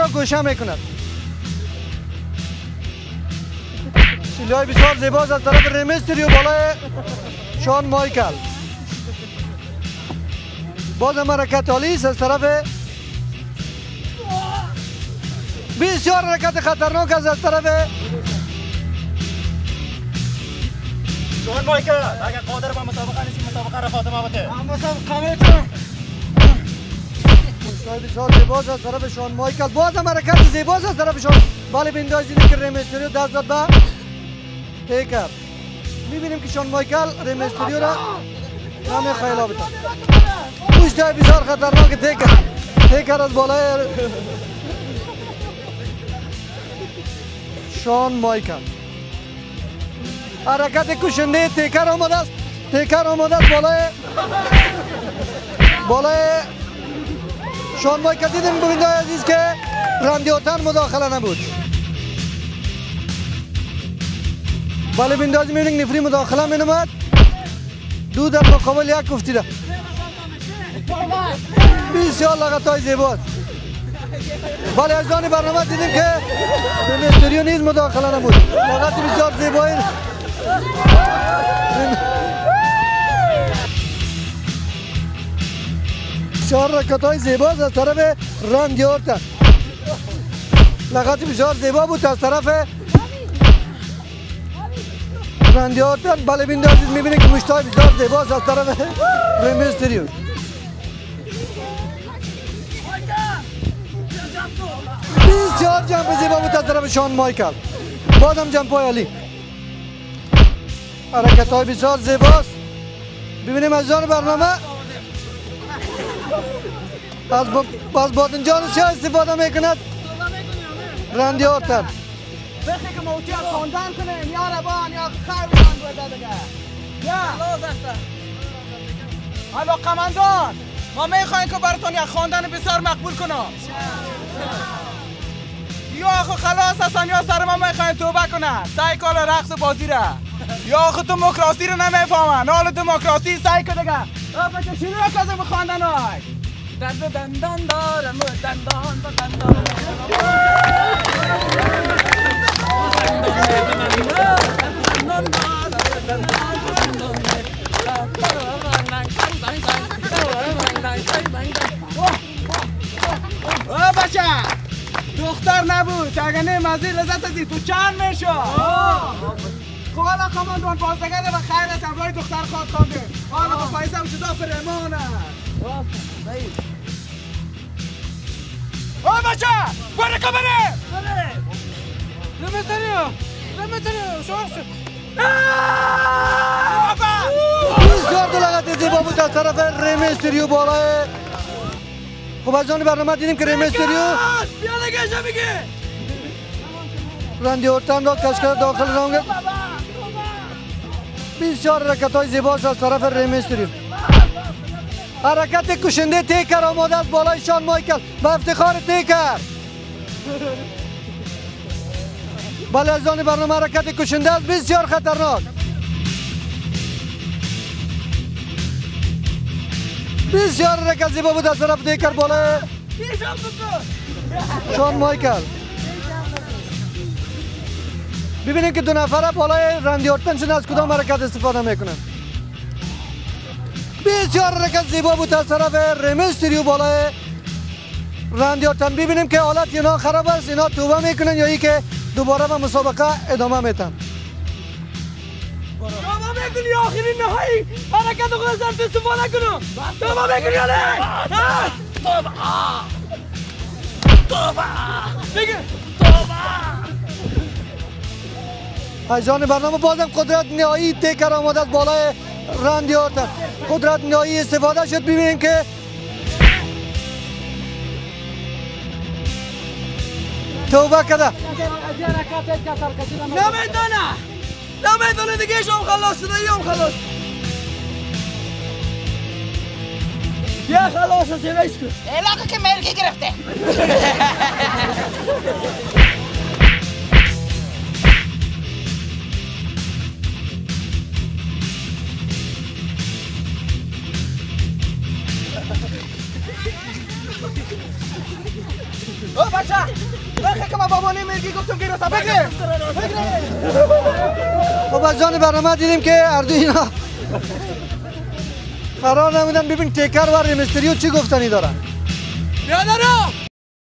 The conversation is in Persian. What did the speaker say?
را گوشه میکند. سیلای بسیار زیباست از طرف ریمستریو بالای شان مایکل. باز هم حرکت عالی است از طرف، بسیار حرکت خطرناک است از طرف شان مایکل. اگر قادر به مسابقه نیستی مسابقه را خاتمه بده. مسابقه میتونم. بسیار زیباست از طرف شان مایکل. باز هم حرکت زیباست از طرف شان. بله بندازید که ریمستریو دست داد به تیکر. میبینیم که شان مایکل ریمستریو را نمیخواه بده. پشتای بسیار خطرناک تیکر. تیکر از بالای شان مایکل. حرکت کشنده تیکر آمده است. تیکر آمده است بالای شان مایکل. دیدیم ببینید عزیز که رندی اورتن مداخله نبود. بله بندازی میبینیم نفری مداخله مینمد. دو در مقابل یک افتیده. بسیار لغت های زیباست. بله از آن برنامه دیدیم که ریمستریو نیز مداخله نبود. لغت بسیار زیبایی. بسیار رکت های زیباست از طرف رندی اورتن. لغت بسیار زیبا بود از طرف رندی اورتن. بله بینده عزیز میبینید که مشتای بسیار زیباست از طرف ریمستریو. بسیار jump زیبا بود از طرف شان مایکل. بازم jump های عالی. حرکت های بسیار زیباست. ببینیم از جان برنامه از بادنجان سیاه استفاده میکند رندی اورتن. بخی که موتی از خواندن کنیم یا ربان یا خیر بودن بوده دیگه. یا حالا قمندان ما میخوایم که براتون یک خواندن بسیار مقبول کنم. یا آخو خلاص هستن یا سر ما میخواین توبه کنن. سعی کن رقص و بازی را. یا آخو دموکراسی رو نمیفهمن. حالا دموکراسی سعی کن دیگه. بچه شروع کن به خواندن های. درد دندان دارم دندان دندان او بچه دختر نبود اگه نه مزه لذت ازی تو چند میشه. خب حالا کماندان بازدگرده و خیر است همراه دختر خواد خوانده. حالا خب پیسه و چیزا فرمان است. او بچه برو که بره نمیتونی شور شد. بسیار دلغت زیبا بود از طرف ریمستریو بالای. خب از آن برنامه دیدیم که ریمستریو رندی اورتن را کش کرد داخل رانگ. بسیار حرکت های زیباست از طرف ریمستریو. حرکت کشنده تیکر آماده است بالای شان مایکل. به افتخار تیکر. بله از آن برنامه حرکت کشنده است بسیار خطرناک. بسیار حرکت زیبا بود از طرف تیکر بالای شان مایکل. ببینیم که دو نفره بالای رندی اورتن شدن از کدام حرکت استفاده میکنن. بسیار حرکت زیبا بود از طرف ریمستریو بالای رندی اورتن. ببینیم که حالت اینا خراب است، اینا توبه میکنن یا ای که دوباره به مسابقه ادامه میتن. توبه میکنی آخرین نهایی حرکت خود از استفاده کنم. توبه میکنی یا نه؟ توبه توبه بگه توبه. عزیزان برنامه بازم قدرت نهایی تیکر آماده است بالای رندی اورتن. قدرت نهایی استفاده شد. ببینیم که توبه کرده. نمیدونه دیگه شام خلاص شده. یوم خلاص بیا خلاص از یه کن. علاقه که مرگی گرفته. او بچه بخه که ما بابانی مرگی گفتم گیرو تا بگیره. خب از جان برنامه دیدیم که هر دو اینا فرار نمودن. ببین تیکر و ریمستریو چی گفتنی دارن. بیادرو